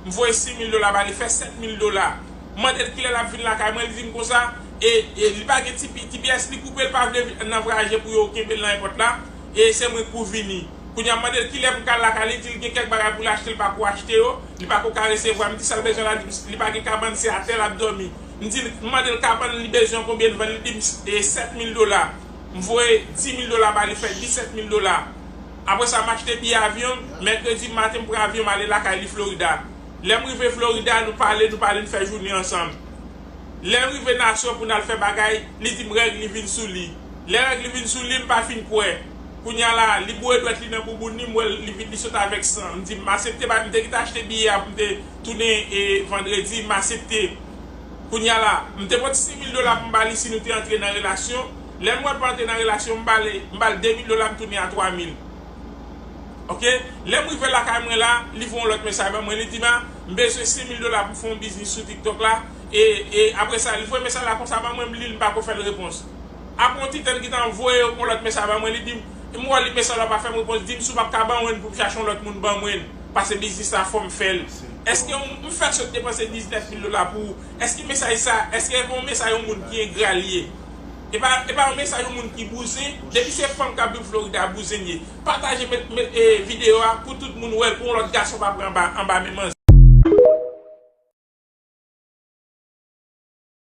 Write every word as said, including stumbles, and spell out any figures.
M voye senk mil dola ba li, fè sèt mil dola. M mande l kilè l ap vin lakay mwen, li di m konsa, e, e li pa gen T P, T P S li koupe, li pa vle vin nan vwayaje pou yo kenbe l nan èpòt la, e se mwen k pou vini. Kounye a m mande l kilè pou m ka al lakay li, li di l gen kèk bagay pou l achte, li pa ko achte yo, li pa ko ka resevwa. M di sa l bezwen la, li di m li pa gen kabann, se atè l ap dòmi. M di l, m mande l kabann li bezwen konbyen, l vann, li di m e sèt mil dola. M voye dis mil dola ba li, fè disèt mil dola. Apre sa, m achte biyè avyon, mèkredi maten m pran avyon, m ale lakay li Florida. Lè m rive Florida, nou pale, nou pale, nou fè jounen ansanm. Lè m rive Nasyon pou n al fè bagay, li di m règ li vin sou li. Lè règ li vin sou li, m pa fin kwè. Kounye a la, li boure dwèt li nan bouboun li, m wè li vin, li sot avèk san. M di m aksepte, m te kite achte biyè a pou m te tounen e vandredi, m aksepte. Kounye a la, m te pot senk mil dola pou m ba li si nou te antre nan relasyon. Lè m wè l pa antre nan relasyon, m ba li, m ba l de mil dola, m tounen a twa mil. Oke? Lè m rive lakay mwen la, li voye yon lòt mesaj ban mwen, li di m, "A, m bezwen senk mil dola pou m fè yon biznis sou TikTok la." E, e apre sa, li voye mesaj la konsa ban mwen, m li l, m pa ko fè l repons. Apre yon ti tan, li gentan voye yon lòt mesaj ban mwen, li di m, m wè li mesaj la pa fè m repons, di m si w p ap ka ban mwen l pou m chache yon lòt moun ban mwen l, paske biznis la fò m fè l. Èske m, m fè sot depanse diznèf mil dola pou ou? Èske mesaj sa, èske e pa yon mesaj yon moun ki engra li ye? E pa, e pa yon mesaj yon moun ki bouzen. Depi se fanm k ap viv Florida, bouzen l ye. Pataje met, met, e, videyo a pou tout moun wè l, pou yon lòt gason pa pran anba, anba men manzè.